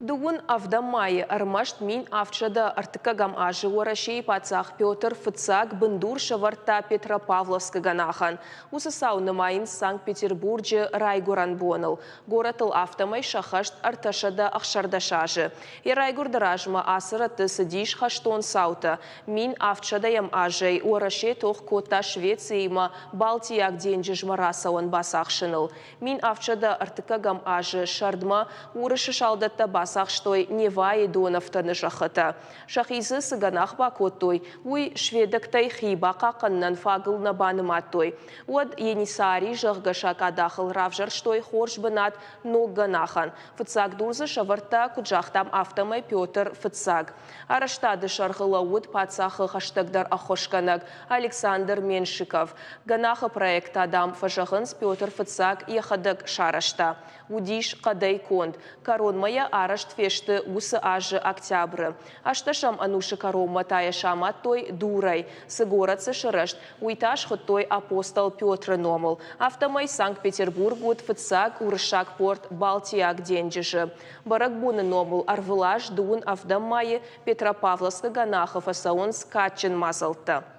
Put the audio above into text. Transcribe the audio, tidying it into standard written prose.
Дыууын ӕвдӕм майы ӕрмӕст 1703 азы Уӕрӕсейы паддзах Петр Фыццаг бындур сӕвӕрдта Петропавловскы гӕнахӕн. Уыцы цау нымайынц Санкт-Петербурджы райгуырӕн боныл. Горӕтыл афтӕмӕй сӕххӕст 316 азы. Йӕ райгуырды размӕ ацы рӕтты цыдис хӕстон цаутӕ. 1700-ӕм азӕй Уӕрӕсе тох кодта Швециимӕ Балтийаг денджызмӕ рацӕуӕн бацахсыныл. 1703 азы сӕрдмӕ Уырысы салдӕттӕ бацахстой Невайы донӕфтӕны зӕххытӕ. Сӕхи дзы цы гӕнах бакодтой, уый шведӕгтӕй хи бахъахъхъӕнынӕн фагыл нӕ банымадтой. Уӕд Енисаари, зӕгъгӕ, сакъадахыл равзӕрстой хорз бынат ног гӕнахӕн. Фыццаг дур дзы сӕвӕрдта, куыд загътам, афтӕмӕй Петр Фыццаг. Арӕзтады сӕргъы лӕууыд паддзахы хӕстӕгдӕр ӕххуысгӕнӕг Александр Меншиков. Гӕнахы проект та, дам, фӕзӕгъынц, Петр Фыццаг йӕхӕдӕг сарӕзта. Уыдис хъӕдӕй конд. Кӕронмӕ йӕ арӕзт фесты уыцы азы октябры. Ӕстдӕсӕм ӕнусы кӕронмӕ та йӕ самадтой дурӕй. Цы горӕт дзы сырӕзт, уый та схуыдтой апостол Петры номыл. Афтӕмӕй Санкт-Петербург уыд фыццаг уырыссаг порт Балтийаг денджызы. Бӕрӕгбоны номыл ӕрвылаз дыууын ӕвдӕм майы Петропавловскы гӕнахы фӕцӕуынц кадджын мадзӕлттӕ.